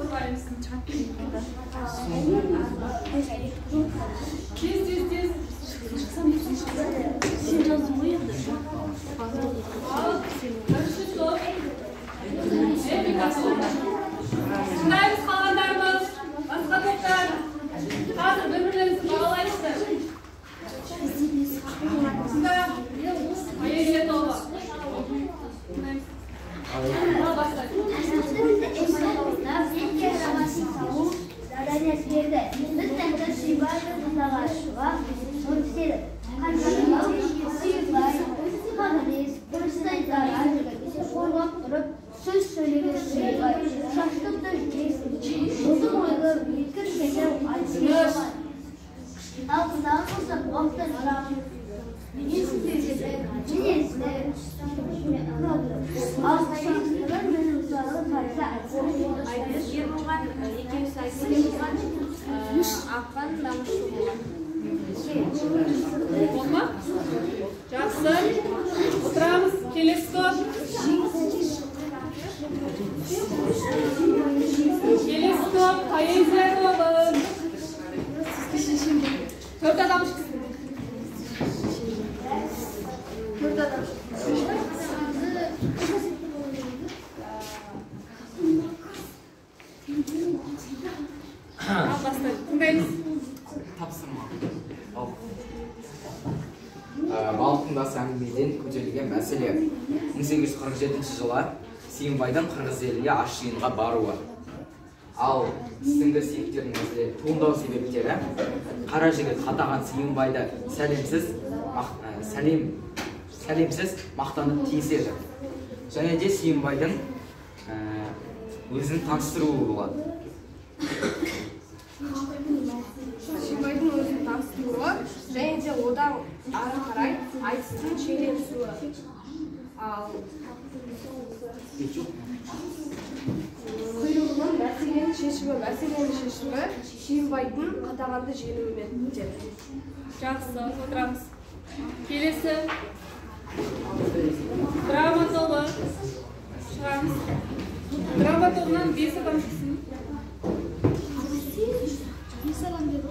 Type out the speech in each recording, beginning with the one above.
қорғаймыз. Тез, тез, тез. Ал, бірінші топ эпика тобы. Тыңдаймыз қалғандарымыз, басқа топтар. Қазір бір-бірлеріңізді бағалайсыздар. Тыңда, поэзия тобы. Тыңдаймыз. Ал, бастайық. Задание берді. Біз тәтті Сүйінбай қатағашыға түседі. Сүйінбай, қаныбез, қойстай дара, қорғап тұрып, сөз сөйлеген Сүйінбай, шашты ұзын ойлы, өткір және айтыскер. Ал қыздағы болса, бұғақтан мінезді, ал Айтыскер болған, екеуісі айтыскер болған, ақын намысшыл болған. Болды ма? Жақсы. Отырамыз. Келесі топ. Келесі топ поэзия тобы. 4 адам шықсын. 4 адам шықсын. Ал, бастайық. Тыңдаймыз. Тапсырма. Ал. Балықтың басы әңгімеден көтерілген мәселе. 1847 жылы Сүйінбайдың қырғыз еліне аш жиынға баруы. Ал үстіңгі сүйектердің мәселе туындау себептері қара жігіт қатаған Сүйінбайды сәлемсіз мақтанып тиіседі. Және де Сүйінбайдың өзін таныстыруы болады. Сүйінбайдың өзін таныстыруы және де одан ары қарай айтыстың шиеленісуі. Ал құйрығының мәселенің шешімі Сүйінбайдың қатағанды жеңуімен бітеді. Жақсы, отырамыз. Келесі драма тобы. Шығамыз. Драма тобынан 5 адам шықсын. 5 адам деді,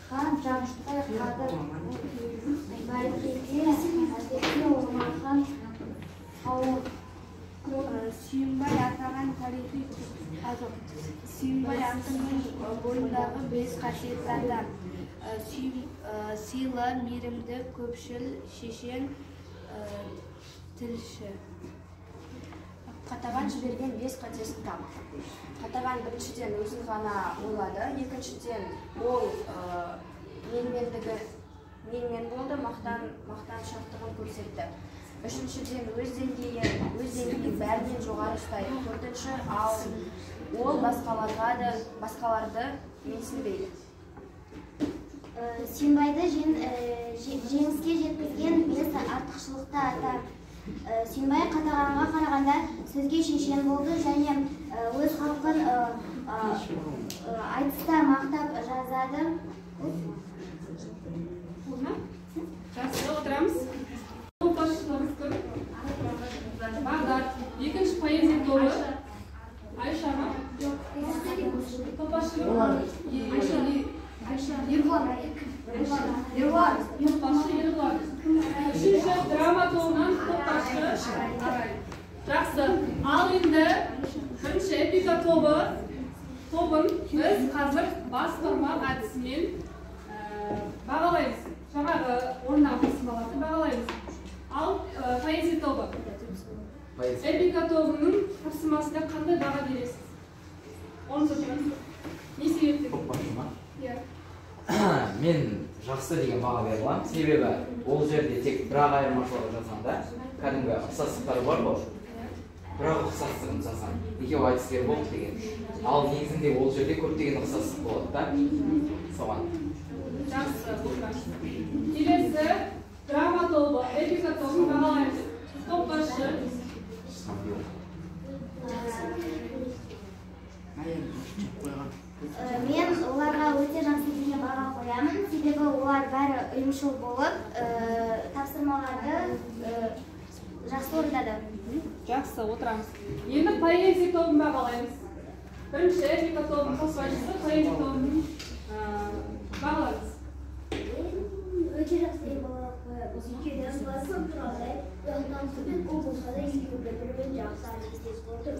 Хан Жамшытай Қадыр Мәлікеде әдетте Орманхан ауыл. Сүйінбай атаған тарихи қазық. Сүйінбай ақынның бойындағы 5 қасиетті адам. Сыйлы, мейірімді, көпшіл, шешен, тілші. Қатаған жіберген 5 қатесін тап. Қатаған біріншіден өзін ғана ойлады, екіншіден ол менмен болды, мақтаншақтығын көрсетті. Үшіншіден өз деңгейін бәрінен жоғары ұстайды. Төртінші, ал ол басқаларды менсінбейді. Сүйінбайды жеңіске жеткізген 5 артықшылықты ата. Сүйінбай қатағанға қарағанда сөзге шешен болды және өз халқын айтыста мақтап жазады. Жақсы, отырамыз. Топ басшыларымыз кім? Бағдат. Екінші поэзия тобы. Айша ма? Топ басшы кім? Айша. Ерғұлан. Ерлан. Топ басшы Ерғұлан. Үшінші драма тобынан топ басшы Арай. Жақсы. Ал енді бірінші эпика тобын біз қазір бас бармақ әдісімен бағалаймыз. Жаңағы орнына тапсырмаларды бағалаймыз. Ал поэзия тобы. Эпика тобының тапсырмасына қандай баға бересіз? Оны сұраймыз. Не себептен? Топ басшы ма? Иә. Мен жақсы деген баға бере аламын. Себебі ол жерде тек бір-ақ айырмашылығы жазған да, кәдімгі ұқсастықтар бар ғой. Бірақ ұқсастығын жазған. Екеуі айтыскер болды деген. Ал негізінде ол жерде көптеген ұқсастық болады да. Соған. Жақсы, келесі драма тобы, эпика тобын бағалаймыз. Топ басшы ойшыл болып, тапсырмаларды жақсы орындады. Жақсы, отырамыз. Енді поэзия тобын бағалаймыз. Бірінші эпика тобының қосбасшысы поэзия тобын бағалаңыз. Өте жақсы бағалап қоямыз. Өйткені басым тұрғандай, ұяқтан ол болса да екеуі бір-бірімен жақсы әрекеттесіп отыр.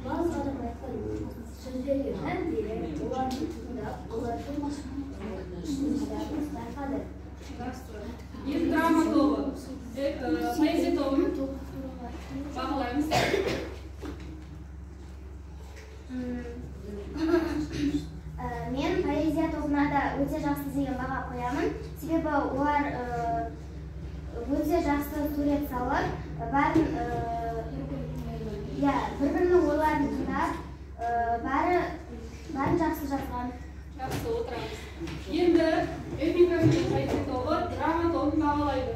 Барлық адам айтқан сөздерге мән беріп, оларды тыңдап, олардың ұсыныстарын байқады. Енді драма тобы, поэзия тобын бағалаймыз. Мен поэзия тобына да өте жақсы деген баға қоямын. Себебі олар өте жақсы сурет салып, бәрін бір-бірінің ойларын тыңдап, бәрін жақсы жазған. Жақсы, отырамыз. Енді эпика мен поэзия тобы драма тобын бағалайды.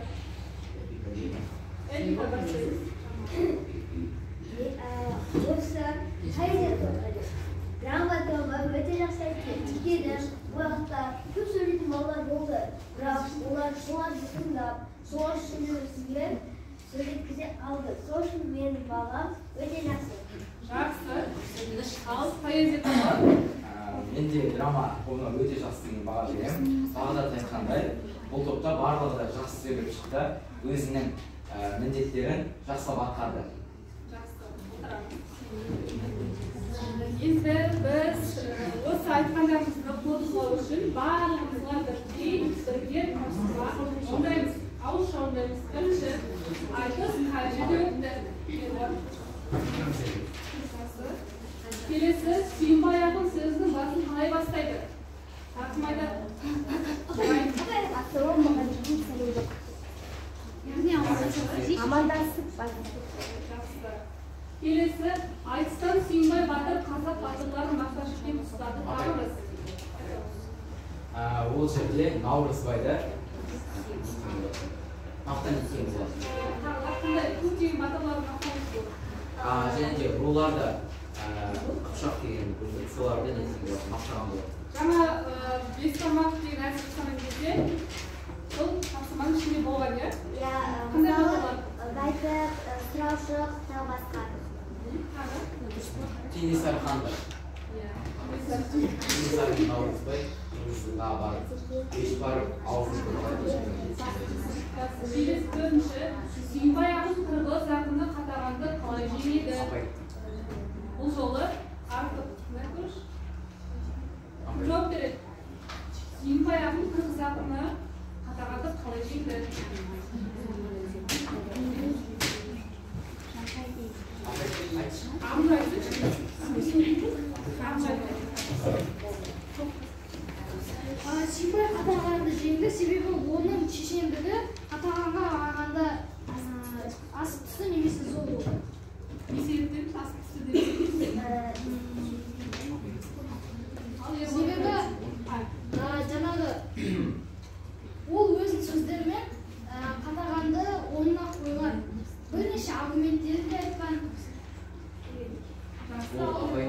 Эпика бастаймыз. Осы поэзия тобы, драма тобы өте жақсы айтты. Өйткені бұл уақытта көп сөйлейтін балалар болды, бірақ олар соларды тыңдап, солар сөйлеушілер сөйлеткізе алды. Сол үшін менің бағам өте жақсы. Жақсы. Ал поэзия тобы? Мен де драма тобына өте жақсы деген баға беремін. Бағдат айтқандай, бұл топта барлығы да жақсы сөйлеп шықты, өзінің міндеттерін жақсылап атқарды. Жақсы, отырамыз. Енді біз осы айтқандарымызды қорытындылау үшін барлығымызға бірдей бірге тапсырма орындаймыз. Ауызша орындаймыз. Бірінші, айтыс қай жерде өтті? Келесі, Сүйінбай ақын сөзінің басын қалай бастайды? Тағы кім айтады? Амандасып бастайды. Жақсы. Келесі, айтыстан Сүйінбай батыр қазақ батырларын мақтан еткен тұстарды табыңыз. Ол жерде Наурызбайды мақтан еткен болады. Қандай көптеген батырларын мақтан еткен? Және де руларды Қыпшақ деген соларды неткен болады, мақтаған болады. Жаңа бестамақ деген әдіс жасаған кезде сол тапсырманың ішінде болған, иә? Иә, Қандай мысалы, батырлар? Байтық, Сұраушық, тағы басқа. Кенесары ханды. Иә. Кенесары Наурызбай Қырғызға барып, еш барып аузын бұлғайды. Келесі төртінші, Сүйінбай ақын қырғыз ақыны Қатағанды қалай жеңеді? Бұл жолы артық көрші. Жауап береді. Сүйінбай ақын қырғыз ақыны Қатағанды қалай жеңді? Ағын айтсыншы. Ағын айтады. Сүйінбай Қатағанды жеңді, себебі оның шешендігі Қатағанға қарағанда асып түсті немесе зор болды. Не себептен асып түсті деп? Себебі жаңағы ол өзінің сөздерімен Қатағанды орнына қойған, бірнеше аргументтерін де айтқан. Ол абай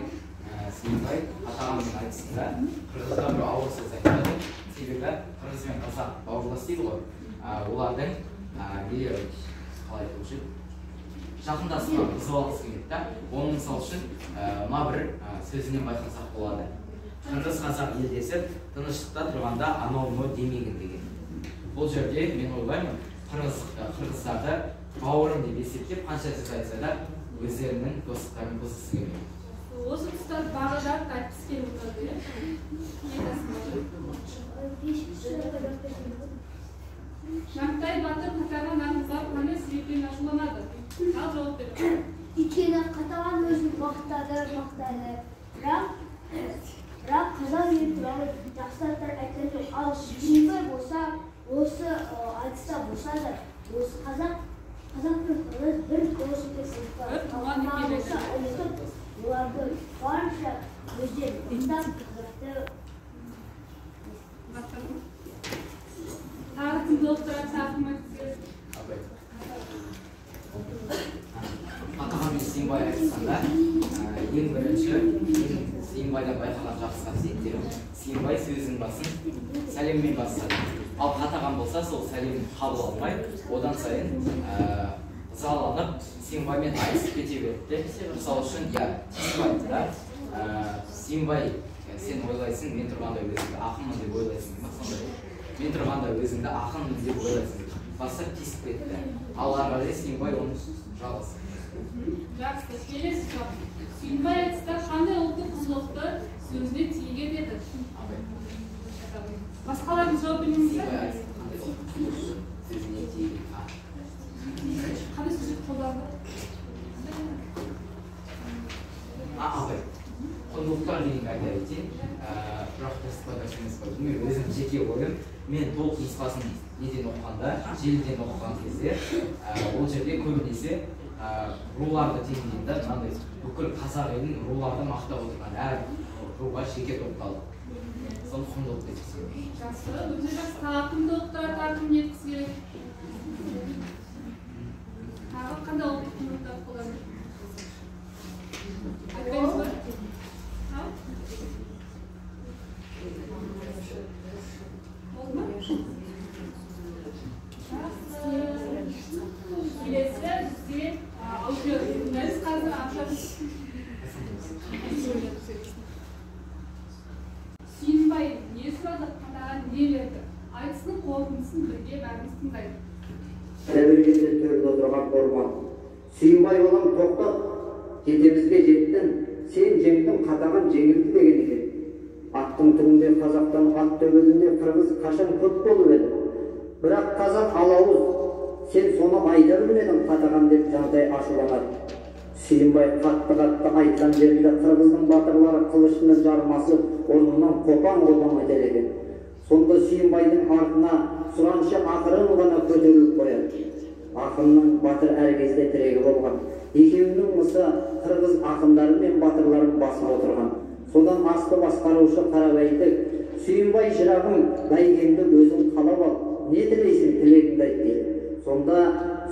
Сүйінбай Қатағанның айтысында қырғызға бір ауыр сөз айтады. Себебі қырғыз бен қазақ бауырлас дейді ғой. Олардың нелері қалай айтушы еді? Жақындасуға бұзып алғысы келеді да. Оның мысал үшін мына бір сөзінен байқасақ болады. Қырғыз қазақ елдесіп тыныштықта тұрғанда анау мынау демегін деген. Бұл жерде мен ойлаймын, қырғыздарды бауырым деп есептеп қанша сөз айтса да өздерінің достықтарын бұзғысы келмейді. Осы тұста Бағдат айтқысы келіп отырды, иә? Жантай батыр Қатаған ақынға қандай себеппен ашуланады? Ал жауап бер. Өйткені Қатаған өзін мақтады, бірақ қазақ елі туралы жақсы заттар айтқан жоқ. Ал Сүйінбай болса, осы айтыста болса да, осы қазақ пен қырғыз бір дос деп ұмытып, оларды барынша өздерін мақтап, қазақты Тағы кім толықтырады, тағы кім айтқысы келеді? Абай. Қатаған мен Сүйінбай айтысқанда ең бірінші Сүйінбайдан байқаған жақсы қасиеттерім, Сүйінбай сөзінің басын сәлеммен бастады. Ал Қатаған болса, сол сәлемін қабыл алмай, одан сайын ызаланып, Сүйінбаймен айтысып кете берді де. Мысалы үшін, иә, тиісіп айтты да, Сүйінбай, сен ойлайсың, мен тұрғанда өзіңді ақынмын деп ойлайсың ба, сондай. Мен тұрғанда өзіңді ақынмын деп ойлайсың деп бастап тиісіп кетті. Ал ары қарай Сүйінбай оны жалғыз. Жақсы, келесі сұрақ. Сүйінбай айтыста қандай ұлттық құндылықты сөзіне тиген еді? Басқаларыңыз жауап бермеңіздер. Сүйінбай айтыста қандай ұлттық құндылықты сөзіне тиген? Қандай сөздерді қолданды? Абай. Құндылықтар дегенге айта кетейін. Бірақ дұрыс па, дұрыс емес па білмеймін, өзім жеке ойым. Мен толық нұсқасын неден оқығанда, желіден оқыған кезде, ол жерде көбінесе руларды теңдейді да, мынандай бүкіл қазақ елін руларды мақтап отырған, әр руға жеке тоқталып. Соны құндылық деп есептеймін. Жақсы, өте жақсы. Тағы құндылықтар, тағы кім не айтқысы келеді? Тағы қандай ұлттық құндылықтарды қолданды? Айтпаймыз ба? Болды ма? Жақсы. Келесі бізде аудио тыңдаймыз қазір. Сүйінбай не сұрады, Қатаған не берді? Айтысының қорытындысын бірге бәріміз тыңдайық. Тәбергенде төрде отырған орман. Сүйінбай балам, тоқтат, жетемізге жеттің, сен жеңдің, Қатаған жеңілді деген екен. Аттың түбінде қазақтан ат төбелінде қырғыз қашан көп болып еді. Бірақ қазақ алауыз, сен соны айта білмедің, Қатаған деп Жантай ашуланады. Сүйінбай қатты-қатты айтқан жерінде қырғыздың батырлары қылышына жармасып, орнынан қопаң-қопаң етер екен. Сонда Сүйінбайдың артына сұраншы ақырын ғана көтеріліп қояды. Ақынның батыр әр кезде тірегі болған. Екеуінің мысы қырғыз ақындары мен батырларын басып отырған. Содан асты басқарушы Қарабәйтік, Сүйінбай шырағым, бәйгеңді өзің қалап ал, не тілейсің, тілегіңді айт дейді. Сонда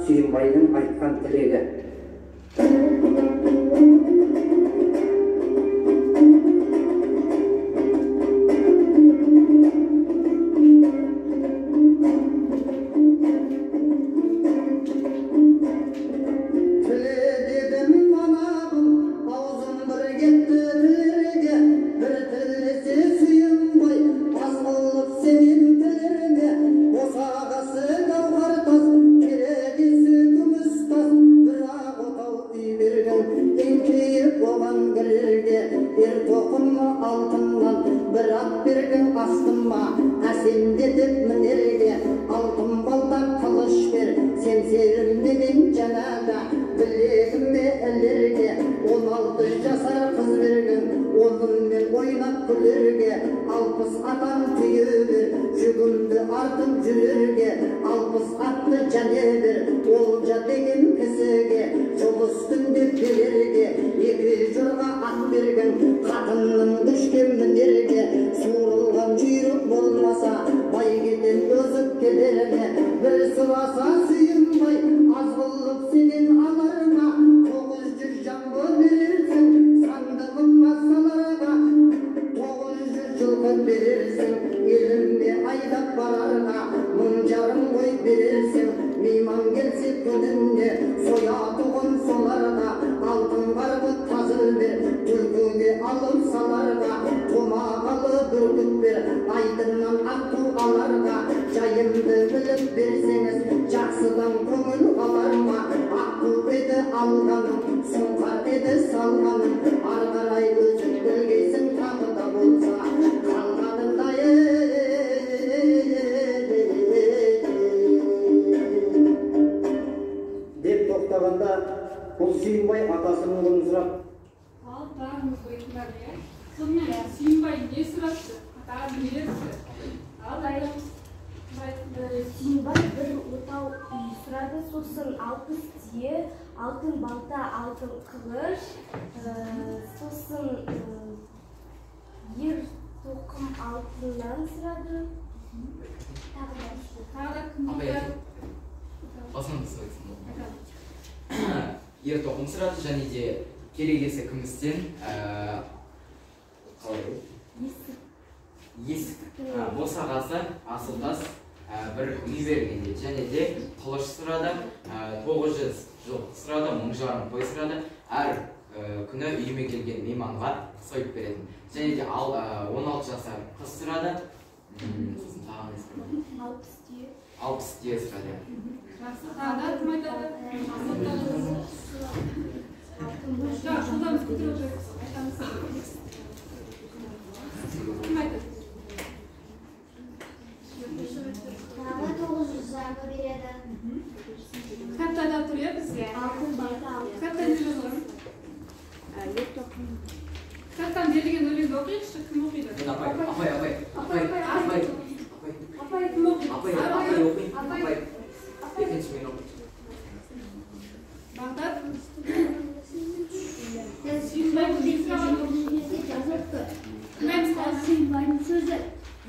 Сүйінбайдың айтқан тілегі. Ер тоқым сұрады, және де керегесі күмістен, Қалай? Есік. Босағасы асылтас бір үй берген дейді. Және де қылыш сұрады, 900 жылқы сұрады, 1500 қой сұрады. Әр күні үйіме келген мейманға сойып беретін. Және де 16 жасар қыз сұрады. Сосын тағы не сұрады? 60 түйе. 60 түйе сұрады. Жақсы, тағы да кім айтады? Жоқ, қолдарымызды көтеріп отырайық. Айтамыз. Кім айтады? Тағы 900 жамбы береді. Кітапта да тұр, иә, бізге? Алтын балта. Кітапта не жазылған? Кітаптан берілген өлеңді оқиықшы, кім оқиды? Мен апай, апай, апай, апай, апай, апай, кім оқиды? Апай, апай оқиды, апай. Екінші мен оқиды. Бағдат. Сүйінбайдың не сұрағаны? Тыңдаймыз, қалай? Сүйінбайдың сөзі: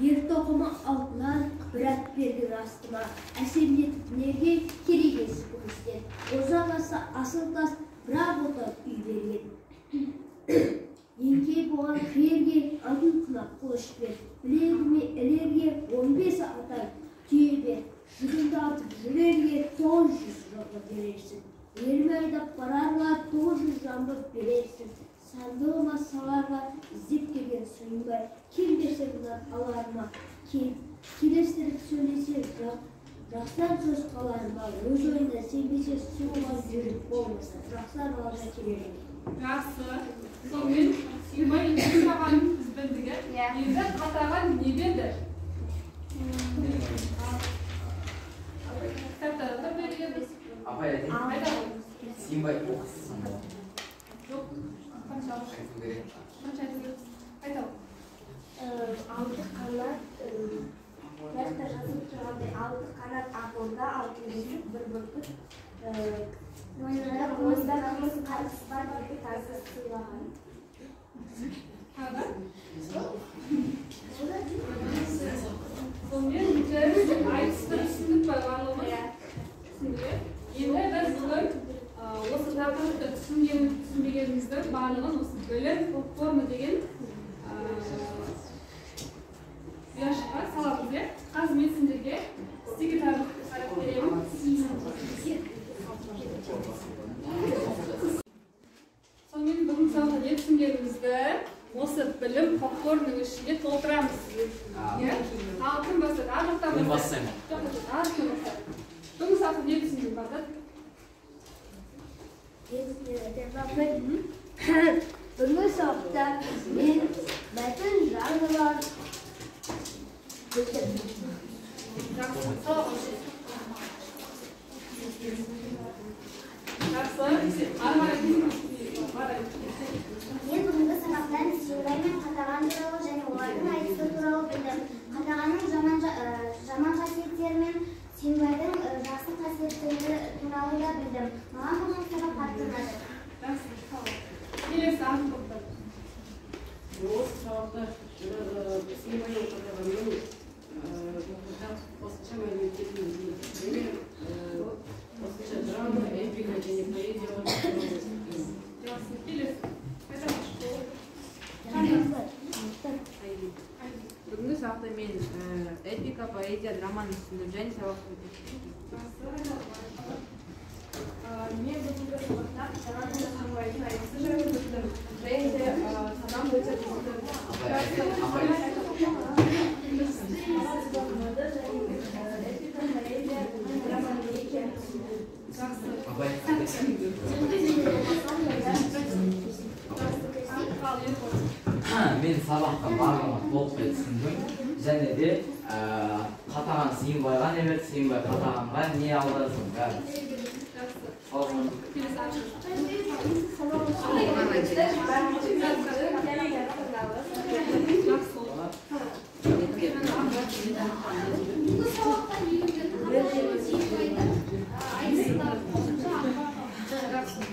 ер тоқымы алтыннан, бір ат берген астыма, әсем етіп нерге керегесі күмістен, босағасы асыл тас, бір ақ отау үй берген. Еңкейіп оған кірерге алтын қынап қылыш бер, білегіме ілерге 15 атан түйе бер, жүгімді артып жүрерге 900 жылқы берерсің, еліме айдап барарға 900 жамбы берерсің, сандығыма саларға іздеп келген Сүйінбай, кем берсе мұнан алар ма, келістіріп сөйлесе жақсыдан сөз қалар ма, өз ойына сенбесе суға жүріп болмаса, жақсылар алда келер. Жақсы. Сонымен Сүйінбай не сұрағанын біз білдік, иә? Енді Қатаған не берді? Кітапта да берілген. Апай айтайын. Айта ғой. Сүйінбай оқисыз сонда. Жоқ, қанша айту керек? Қанша айту керек? Айта ғой. Алты қанат, мына жақта жазылып тұрғандай, алты қанат ақ орда, алтын бесік, бір бүркіт, мойнында күміс қарғыс бар, екі тазы сыйлаған. Тағы да? Сонымен біз айтысты түсіндік па барлығымыз? Түсіндік, иә? Енді біз бүгін осы тақырыпты түсінген түсінбегеніміздің барлығын осы білім платформа деген ұяшыққа саламыз, иә? Қазір мен сендерге стикер таратып беремін. Сонымен бүгін сабақта не түсінгенімізді осы білім платформаның ішінде толтырамыз. Иә? Ал кім бастады? Ар жақтан Мен бастайды. бастаймын. Жоқ, жоқ, ар жақтан бастайды. Бүгін сабақта не түсіндің, Бағдат? Бүгінгі сабақта мен мәтін жанрлар білдім. Жақсы, сабақ өтті. Жақсы. Ары қарай қарай. Мен бүгінгі сабақтан Сүйінбай мен Қатаған туралы және олардың айтысы туралы білдім. Қатағанның жаман қасиеттері мен Сүйінбайдың жақсы қасиеттері туралы да білдім. Маған бүгінгі сабақ қатты ұнады. Жақсы, сау бол. Келесі атын тоқтат. Осы сабақта Сүйінбай мен Қатағанның қосымша мәліметтер білдім. Және қосымша драма, эпика және поэзиялар туралы білдім. Жақсы, келесі. Бүгінгі сабақта мен эпика, поэзия, драманы түсіндім және сабақ өттім. Мен бүгінгі сабақта Қатаған мен Сүйінбайдың айтысы жайлы білдім. Және де санам өте қызықты. Апай, апай. Маған сабақ ұнады және эпика, поэзия, драманың не екенін түсіндім. Жақсы. Апай, Ал, енді бол. Мен сабаққа барлығын толықтай түсіндім. Және де Қатаған Сүйінбайға не берді, Сүйінбай Қатағанға не алды, соның бәрін. Жақсы. Сау болыңыз. Келесі атын. Жақсы. Бүгінгі сабақта үйренген Қатаған мен Сүйінбайдың айтыстары қосымша ақпарат алдым.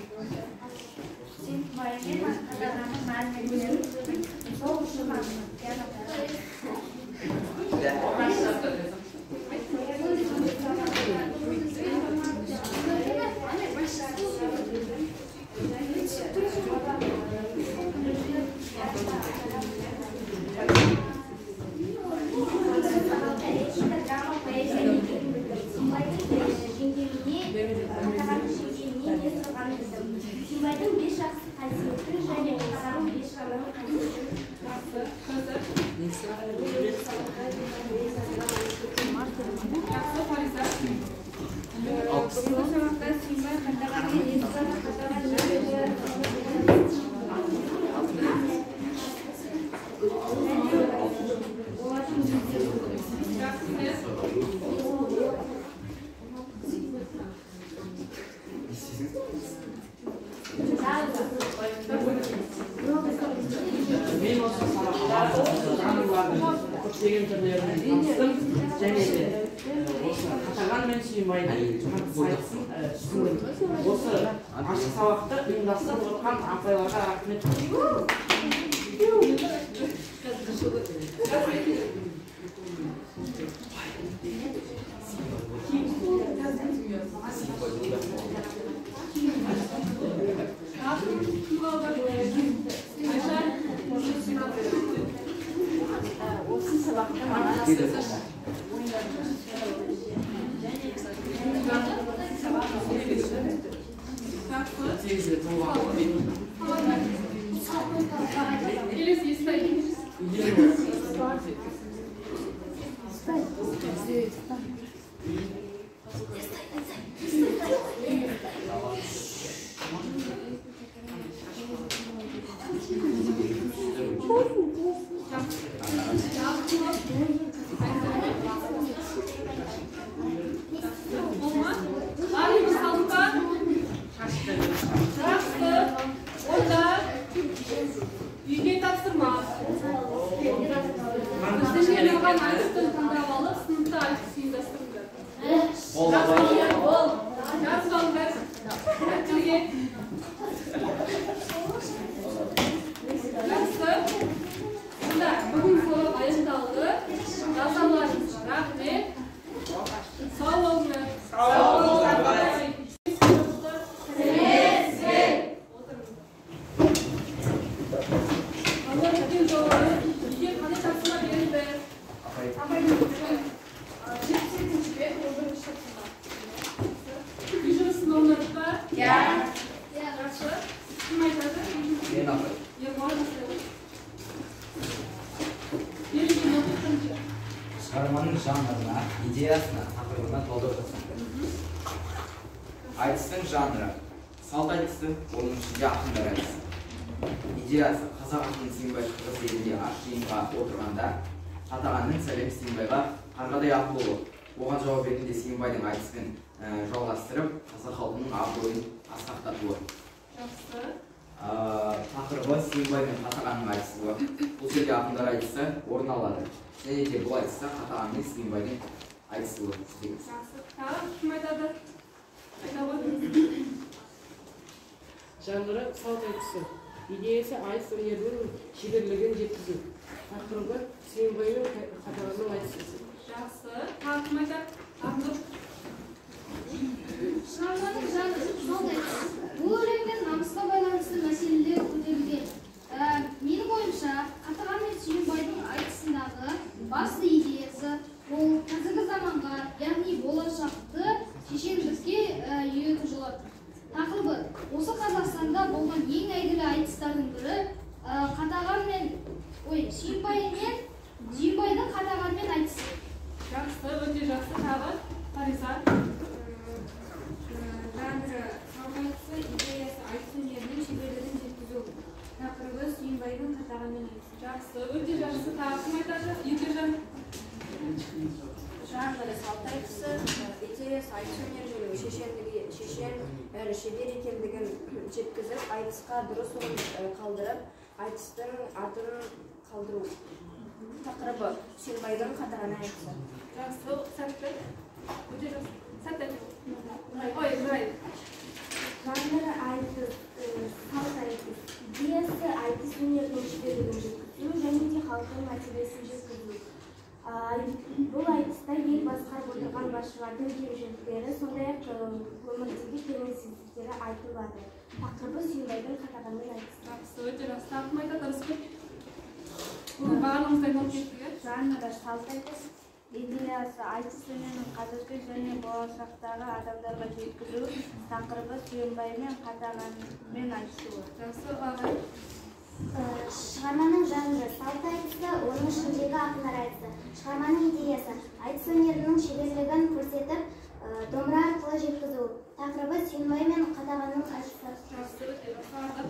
Сүйінбай мен Қатағанның мәліметтерін білдім. Сол үшін маған Ана Мен осы сабақта жанрлардың көптеген түрлерін таныстым және де осы Қатаған мен Сүйінбайдың айтысын түсіндім. Осы ашық сабақты ұйымдастырып отқан апайларға рахмет. Осы сабақта маған Үйге тапсырма. Біздің арналған айтысты таңдап алып, сыныпта айтыс ұйымдастырыңдар. Жазып алыңдар. Дәптерге. Жақсы. Онда бүгін сабақ аяқталды. Жазаларыңызға рахмет. Сау болыңдар. Сау болыңдар. Үйге қандай тапсырма берілді? 78-бет, 11-ші тапсырма. Үй жұмысын орындадық па? Иә. Жақсы. Кім айтады? Мен апай. Ерболат бастайды. Берілген оқу бірінші. Шығарманың жанрына, идеясына, тақырыбына талдау жасаңдар. Айтыстың жанры салт айтысы, оның ішінде ақындар айтысы. Идеясы қазақ ақыны Сүйінбай қырғыз елінде аш жиынға отырғанда Қатағанның сәлем Сүйінбайға қарғадай ақылы, оған жауап ретінде Сүйінбайдың айтыспен жалғастырып, қазақ халқының абыройын асқақтатуы. Жақсы. Тақырыбы Сүйінбай мен Қатағанның айтысуы. Бұл жерде ақындар айтысы орын алады. Және де бұл айтыста Қатаған мен Сүйінбайдың айтысуы. Жақсы. Тағы кім айтады? Айта ғой. Жанры салт айтысы. Идеясы айтыс өнерінің шеберлігін жеткізу. Тақырыбы Сүйінбай мен Қатағанның айтысы. Жақсы. Тағы кім айтады? Ақнұр. Шығарманың жанры салт айтысы. Бұл өлеңде намысқа байланысты мәселелер көтерілген. Менің ойымша, Қатаған мен Сүйінбайдың айтысындағы басты идеясы ол қазіргі заманға, яғни болашақты шешендікке үйрету жолы. Тақырыбы осы Қазақстанда болған ең әйгілі айтыстардың бірі Қатаған мен Сүйінбайдың Қатағанмен айтысы. Жақсы, өте жақсы. Тағы Фариза. Жанры салт айтысы, идеясы айтыс өнерінің шеберлігін жеткізу. Тақырыбы Сүйінбайдың Қатағанмен айтысы. Жақсы, өте жақсы. Тағы кім айтады? Еркежан. Жанры салт айтысы, идеясы айтыс өнерінің шешен әрі шебер екендігін жеткізіп, айтысқа дұрыс орын қалдырып, айтыстың атын қалдыру. Тақырыбы Сүйінбайдың Қатағаны айтысы. Жақсы, сәтті. Өте жақсы. Сәтті. Ой, Нұрай. Жанры айтыс, салт айтыс, идеясы айтыс өнерінің шеберлігін жеткізу және де халықтың мәртебесін жеткізу. Бұл айтыста ел басқарып отырған басшылардың кемшіліктері, сондай-ақ өмірдегі келеңсіздіктері айтылады. Тақырыбы Сүйінбайдың Қатағанмен айтысы. Жақсы, өте жақсы. Тағы кім айтады? Ырысгүл. Бүгін барлығымыз дайындалып кеттік, иә? Жанры салт айтыс, идеясы айтыс өнерінің қазіргі және болашақтағы адамдарға жеткізу. Тақырыбы Сүйінбай мен Қатағанмен айтысуы. Жақсы, ағай. Шығарманың жанры салт айтысы, оның ішіндегі ақындар айтысы. Шығарманың идеясы айтыс өнерінің шеберлігін көрсетіп, домбыра арқылы жеткізу. Тақырыбы Сүйінбай мен Қатағанның айтысы. Жақсы, өте жақсы.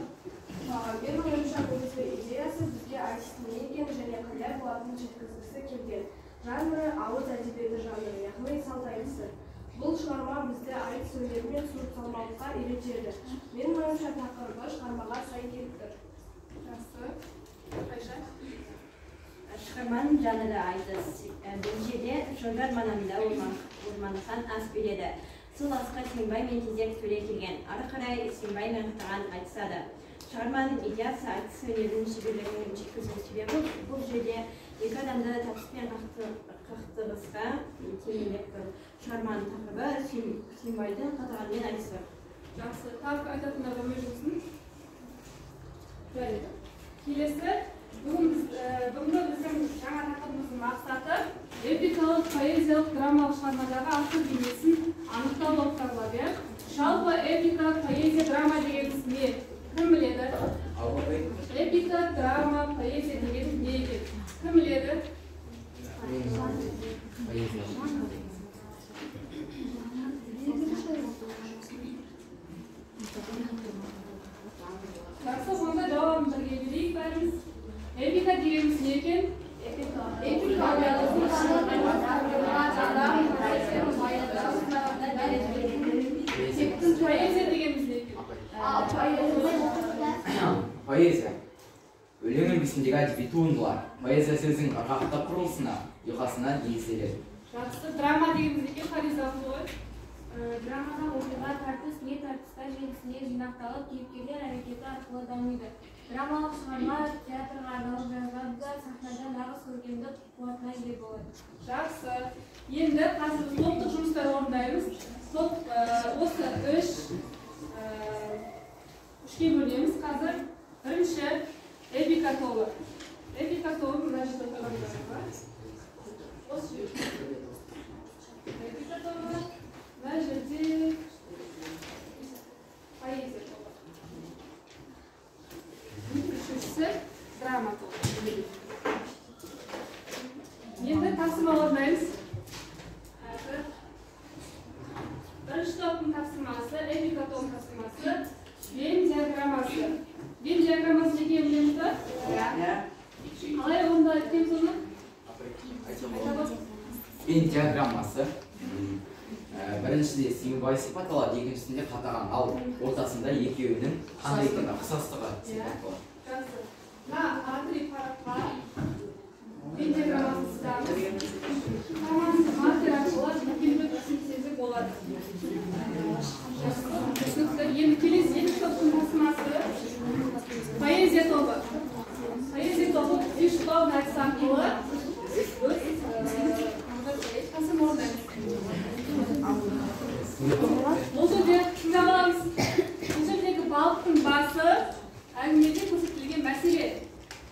Менің ойымша, негізгі идеясы бізге айтыстың не екенін және қандай болатынын жеткізгісі келген. Жанры ауыз әдебиеті жанры, яғни салт айтысы. Бұл шығарма бізді айтыс өнері мен суырып салма тазалыққа үйретеді. Менің ойымша, тақырыбы шығармаға сай келіп тұр. Жақсы. Айша. Шығарманың жанры айтыс. Бұл жерде Шонжар манамында Орманхан ас береді. Сол асқа Сүйінбай мен Тезек төре келген. Ары қарай Сүйінбай мен Қатаған айтысады. Шығарманың идеясы айтыс өнерінің шеберлігін жеткізу, себебі бұл жерде екі адамды тартыс пен қақтығысқа теңеліп тұр. Шығарманың тақырыбы Сүйінбайдың Қатағанмен айтысы. Жақсы. Тағы айтатындар бар ма жұмысын? Жарайды. Келесі бүгінгі біздің жаңа тақырыбымыздың мақсаты эпикалық, поэзиялық, драмалық шығармадағы автор бейнесін анықтау болып табылады. Иә? Жалпы эпика, поэзия, драма дегеніміз не? Кім біледі? Эпика, драма, поэзия деген не екен? Кім біледі? Жақсы, онда жауабын бірге берейік бәріміз. Эпика дегеніміз не екен? Эпика. Поэзия дегеніміз не екен? Поэзия. Өлең үлгісіндегі әдеби туындылар. Поэзия сөздің ырғақты құрылысына, ұйқасына негізделеді. Жақсы. Драма дегеніміз не екен? Фариза ғой. Драмада оқиға тартыс не тартыстар желісіне жинақталып, кейіпкерлер әрекеті арқылы дамиды. Драмалық шығарма театрға арналып жазылады да, сахнада нағыз көркемдік қуатына ие болады. Жақсы. Енді қазір біз топтық жұмыстар орындаймыз. Топ осы үшке бөлеміз қазір. Бірінші эпика тобы. Эпика тобы мына жерде отырғандар бар. Осы жерде. Эпика тобы. Мына жерде поэзия тобы. Үшіншісі драма тобы. Енді тапсырма орындаймыз. Бірінші топтың тапсырмасы, эпика тобының тапсырмасы, Венн диаграммасы. Венн диаграммасы не екенін білеміз ба? Иә. Қалай орындалады екенбіз оны? Венн диаграммасы біріншіде Сүйінбай сипатталады, екіншісінде Қатаған, ал ортасында екеуінің қандай екені ұқсастығы сипатталады. Жақсы. Мына А3 параққа Венн диаграммасын сызамыз. Маркер арқылы келбет көрсетсек болады. Түсінікті. Енді келесі екінші топтың тапсырмасы поэзия тобы. Поэзия тобы үш топ айтыс арқылы өз тапсырма орындаймыз. Бұл жерде тыңдап аламыз. Бұл жердегі балықтың басы әңгімеде көрсетілген мәселе.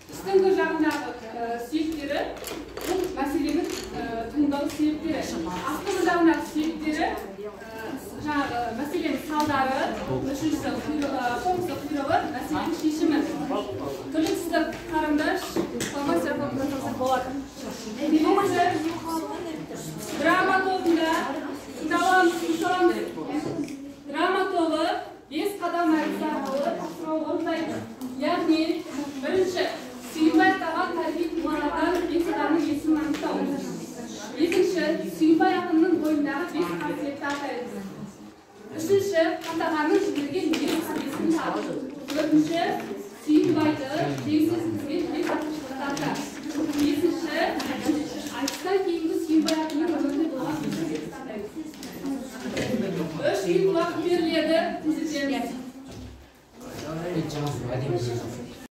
Үстіңгі жағындағы сүйектері бұл мәселенің туындау себептері. Астыңғы жағындағы сүйектері жаңағы мәселенің салдары, үшіншісі соңғысы құйрығы, мәселенің шешімі. Түрлі түсті қарындаш, фломастер арқылы жасасақ болады. Келесі драма тобында тыңдап аламыз. Драма тобы 5 қадам әдісі арқылы тапсырма орындайды. Яғни бірінші Сүйінбай атаған тарихи тұлғалардан 5 адамның есімін анықтау. Екінші, Сүйінбай ақынның бойындағы 5 қасиетті атаймыз. Үшінші, Қатағанның жіберген 5 есімін табу. Төртінші, Сүйінбайды жеңсіз өткізген 5 артықшылықты ата.